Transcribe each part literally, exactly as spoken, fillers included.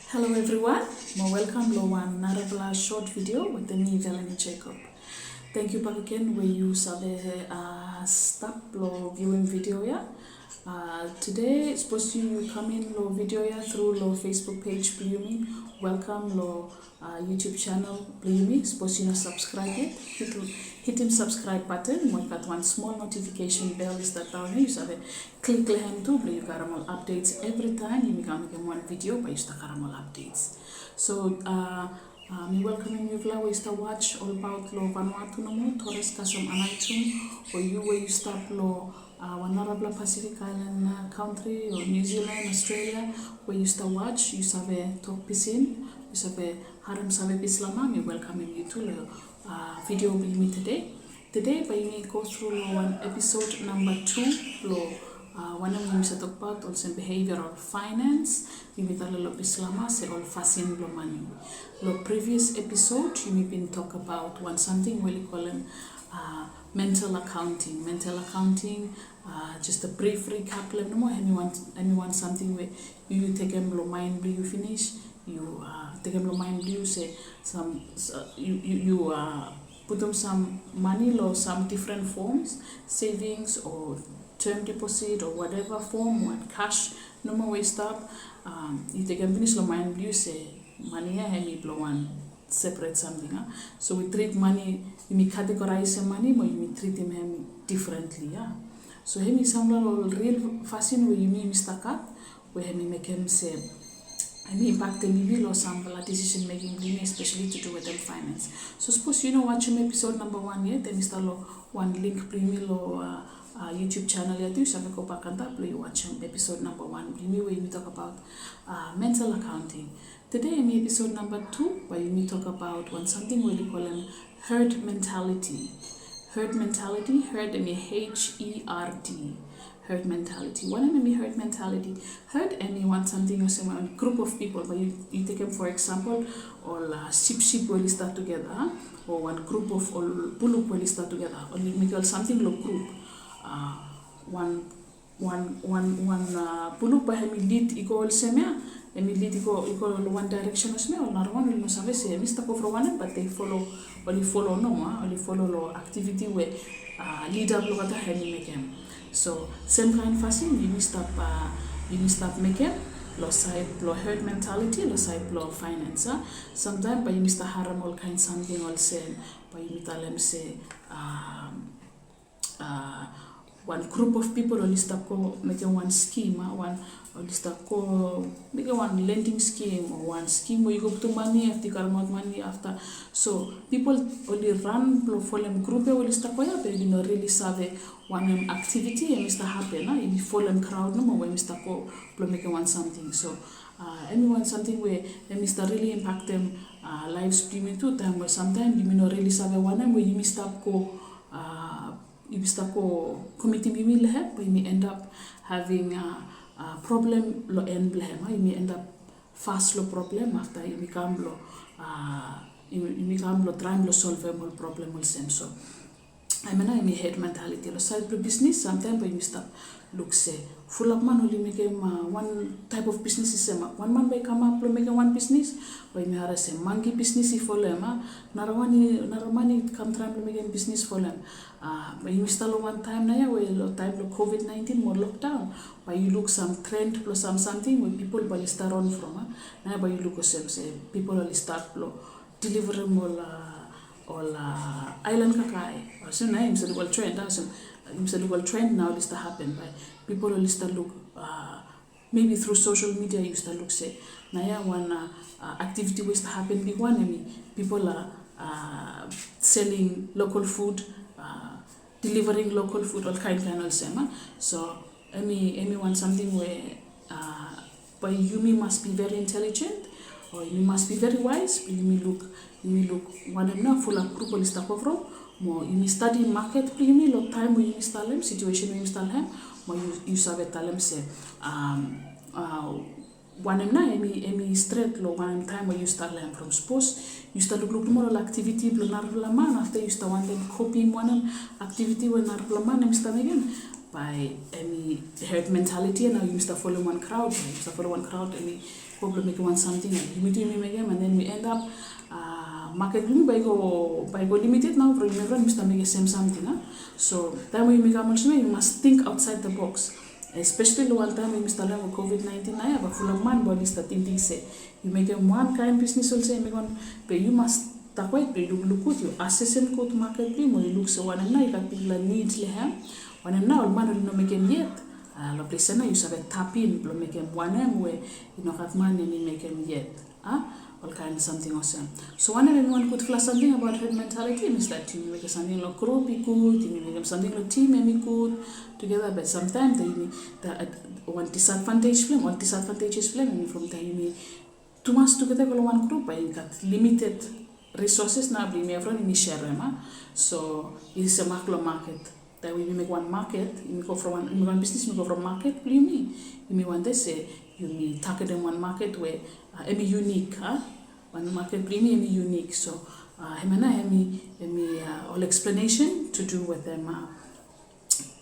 Hello everyone, mo welkam lo wan narafala short video wetem mi, Velanie Jacob. Thank you bakegen we yu save uh, stap lo viewing video ya. Uh, today, sapos yu, yu kam in lo video ya through lo Facebook page blo yumi, welkam lo uh, YouTube channel blo yumi. Sapos yu no subscribe yet, hit, hitim subscribe button, mo i gat wan small notification bell i stap daon ya, yu save klik lo hem tu, blo yu karem ol updates. Every time yumi kam mekem wan video, bae yu stap karem ol updates. So uh, uh, mi welkamem yufala we yu stap watch olbaot lo Vanuatu nomo, Torres kasem Aneityum, o yu we yu stap lo uh, wan narafala Pacific Island uh, country, o New Zealand, Australia, we yu stap watch, yu save tok Pisin, yu save harem save Bislama, mi welkamem yu tu lo uh, video blo yumi tede. Tede bae yumi go through lo wan episode namba tu lo uh, wanem we yumi save tokbaot olsem behavioral finance. Yumi talem lo Bislama se ol fasin blo mane. Lo previous episode yumi bin tokbaot wan samting we oli kolem uh, mental accounting. Mental accounting, uh, just a brief recap lo hem nomo, hemi wan, hemi wan samting we yu, yu tekem lo mind blo yu finis, yu uh, tekem lo mind blo yu se sam, sa, yu, yu, yu uh, putum sam mane lo sam different forms, savings o term deposit o whatever form, wan cash nomo we i stap, um, yu tekem finis lo mind blo yu se mane ya hemi blo wan separate samting, a. So we treat mane, yumi categorize mane mo yumi treatem hem differently, a. So hemi samfala lo ol ril fasin we yumi, yumi stap gat, we hemi mekem se hemi impaktem yumi lo samfala decision making blo yumi, especially to do wetem finance. So sapos yu no watchem episode namba wan yet, hemi stap lo wan link blo yumi lo uh, uh, YouTube channel ya tu, yu save gobak antap blo yu watchem episode namba wan blo yumi we yumi tokbaot uh, mental accounting. Tede hemi episode namba tu, bae yumi tokbaot wan samting we oli kolem herd mentality. Herd mentality, herd hemi H E R D. Herd mentality. Wanem hemi herd mentality? Herd hemi wan samting olsem wan group of people, bae yu, yu tekem for example ol uh, sipsip we oli stap tugeta, o wan group of ol buluk we oli stap tugeta, oli mekem ol samting lo group. Uh, wan wan, wan, wan uh, buluk bae hemi lead i go olsem ya, hemi lead i go, i go lo wan direction olsem ya, ol narawan oli no save se hemi stap go from wanem, but they follow, oli follow nomo, a, oli follow lo activity we uh, leader blo olgeta hemi mekem. So semkaen fasin yumi stap, uh, yumi stap mekem lo side blo herd mentality, lo side blo finance, a. Samtaem bae yumi stap harem ol kaen samting olsem, bae yumi talem se, um, uh, wan group of people oli stap go mekem wan scheme, a, wan, oli stap go mekem wan lending scheme o wan scheme we yu go putum mane, afta yu karemaot mane afta. So people oli ran blo folem group ya we oli stap go ya, be oli no really save wanem activity hemi stap hapen, a, oli folem crowd nomo we hemi stap go blo mekem wan samting. So uh, hemi wan samting we hemi stap really impaktem uh, lives blo yumi tu, taem we samtaem yumi no really save wanem we yumi stap go, uh, yumi stap go komitim yumi lo hem, bae yumi end up having a, a problem lo en blo hem, a, yumi end up fas lo problem afta yumi kam lo, a, yumi, yumi kam lo traem lo solvem ol problem olsem. So hemia nao hemi herd mentality. Lo saed blo bisnis, samtaem bae yumi stap luk se fulap man oli mekem, a, wan taep of bisnis i sem, a. Wan man bae i kamap lo mekem wan bisnis, bae yumi harem se mangi bisnis i folem, a. Narawan i, naraman i kam traem lo mekem bisnis folem. A, bae yumi stap lo wan taem naoia we lo taem blo COVID nineteen mo lockdown, bae yu luk sam trend blo sam samting we pipol bae oli stap ran from, a. Naoia bae yu luk olsem se pipol oli stat blo deliverem ol, a, ol, a, aelan kakae. Olsem nao yumi save luk ol trend, a, olsem yumi save luk ol trend nao oli stap hapen, bae pipol oli stap luk, a, maybe through social media yu stap luk se naoia wan, a, a, activity we i stap hapen bigwan, hemi pipol a, a, selling local food, a, delivering local food, ol kaen kaen olsem, a. So hemi, hemi wan samting we, a, bae yumi mas be very intelligent, o yumi mas be very wise, yumi luk, yumi luk wanem nao fulap grup oli stap go from, mo yumi stadi maket blo yumi lo taem we yumi stap lo hem, situation we yumi stap lo hem, mo yu, yu save talem se, um, a, wanem nao hemi, hemi stret lo wanem taem we yu stap lo hem from. Sapos yu stap lukluk nomo lo ol activity blo narafala man, afta yu stap wantem kopim wanem activity we narafala man hemi stap mekem, Bae hemi herd mentality, nao yumi stap folem wan crowd, yumi stap folem wan crowd, hemi go blong mekem wan samting, yumi tu yumi mekem, and then we end up, uh, maket blong yumi bae i go, bae i go limited nao from yumi evriwan yumi stap mekem sem samting, a? So taem we yumi kam olsem ia, yumi mas think outside the box. Especially long wan taem we yumi stap long covid nineteen nao ia, bae fulap man bae oli stap tingting se yu mekem wan kaen bisnis olsem, yu mekem wan, be yu mas stap kwet, be yu lukluk gud, yu asesem gud maket blong yu, mo yu luk se wanem nao i gat bigfala nid long hem, wanem nao ol man oli no mekem yet. Ah, long ples ia nao yu save tap in blong mekem wanem we i no gat man hemi mekem yet. Ah, ol kaen samting olsem. So wanem hemi wan gudfala samting abaot herd mentality, hemi se that yumi mekem samting long grup i gud, yumi mekem samting long tim hemi gud tugeta, be samtaem taem yumi, the, uh, wan disadvantage blong hem, ol disadvantages blong hem hemi from taem yumi tumas tugeta i go long wan grup, bae i gat limited resources nao blong yumi evriwan yumi serem, a? So i semak long maket. Taem we yumi mekem wan maket, yumi go from wan, yumi mekem wan bisnis, yumi go from maket blong yumi, yumi wantem se yumi tagetem wan maket we, uh, hemi unique, a? Wan maket blong yumi hemi unique. So, uh, hemia nao hemi, hemi, uh, ol explanation to do wetem, uh,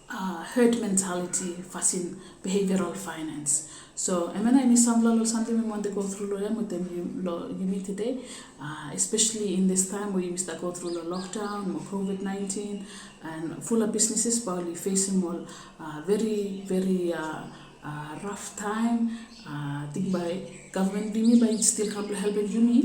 uh, herd mentality fasin behavioral finance. So hemia nao hemi samfala ol samting we mi wantem go tru long hem wetem yu, long yumi tede, uh, especially in this time we yumi stap go tru long lockdown mo covid nineteen, and fulap businesses bae oli fesem ol, uh, very, very, uh, uh, rough time. Uh, ting bae gavman blong yumi bae i stil kam blong helpem yumi,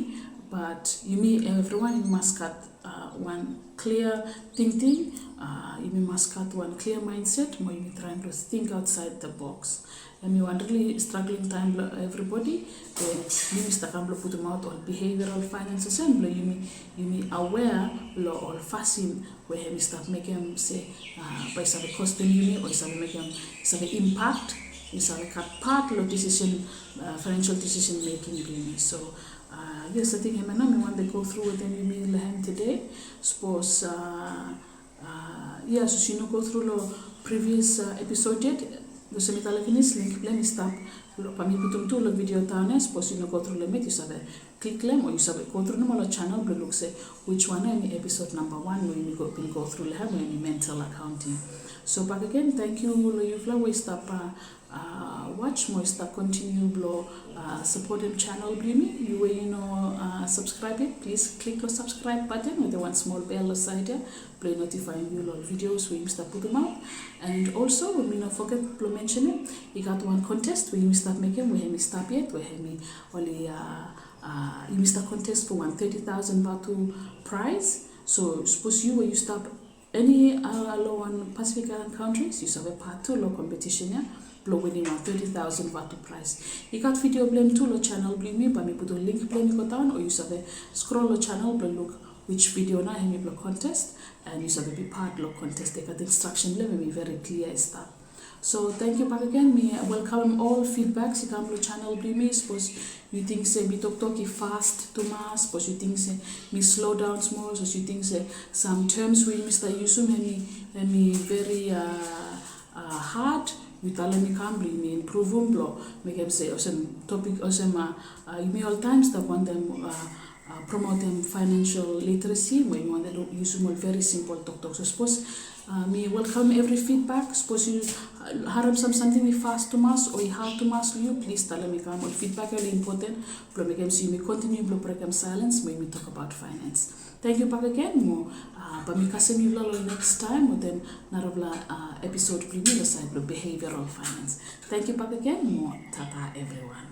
but yumi evriwan yumi mas gat, uh, wan clear thinking, uh, yumi mas gat wan clear mindset, mo yumi traem blong think outside the box. Hemi wan really struggling time blong everybody, we yumi stap kam blong putumaot ol behavioral finance olsem blong yumi, yumi aware long ol fasin we hemi stap mekem se, uh, bae i save costem yumi, o i save mekem, i save impact, i save gat part long decision, uh, financial decision making blong yumi. So, uh, yes, I think hemia nao mi wantem go tru wetem yumi long hem tede. Sapos, uh, uh, ia, sapos yu no go tru long previous, uh, episode yet, olsem mi talem finis, link blong hem i stap, bae mi putum tu long video daon ia, sapos yu no go tru long hem yet, yu save klik long hem, o yu save go tru nomo long channel blong luk se which one hemi episode namba wan we yumi go, bin go tru long hem we hemi mental accounting. So bakegen, thank you long yufala we i stap, uh, uh, watch mo i stap continue blong, uh, sapotem channel blong yumi. Yu we yu no, uh, subscribe yet, plis klik long subscribe button wetem wan smol bell long saed ia blong i notifaem yu long videos we yumi stap putumaot. And also, mi no foget blong mentionem, i gat wan contest we yumi stap mekem we hemi stap yet, we hemi oli, uh, uh, yumi stap contest for wan thirty thousand vatu prize. So sapos yu we yu stap eni, uh, long wan Pacific Island countries, yu save part tu long competition ia blong winim wan thirty thousand vatu prize. I gat video blong hem tu long channel blong yumi, bae mi putum link blong hem i go daon, o yu save scroll long channel blong luk which video nao hemi blong contest, and yu save be part long contest. I gat instruction blong hem, hemi very clear i stap. So thank you bakegen. Mi welcome ol feedbacks i kam long channel blong yumi. Sapos yu ting se mi toktok i fast tumas, sapos yu ting se mi slow down smol, sapos yu ting se some terms we yumi stap yusum hemi, hemi very, uh, uh, hard, yu talem i kam blong yumi improvem blong mekem se olsem topic olsem, uh, uh, yumi oltaem stap wantem, uh, uh, promotem financial literacy, mo yumi wantem yusum ol very simple toktok. So sapos, uh, mi welcome evri feedback. Sapos yu, uh, harem sam samting i fast tumas o i hard tumas long yu, plis talem i kam. Ol feedback ia oli important blong mekem se yumi continue blong brekem silence mo yumi tokbaot finance. Thank you bakegen mo, uh, bae mi kasem yufala long next time wetem narafala, uh, episode blong yumi long saed blong behavioral finance. Thank you bakegen mo, tata evriwan.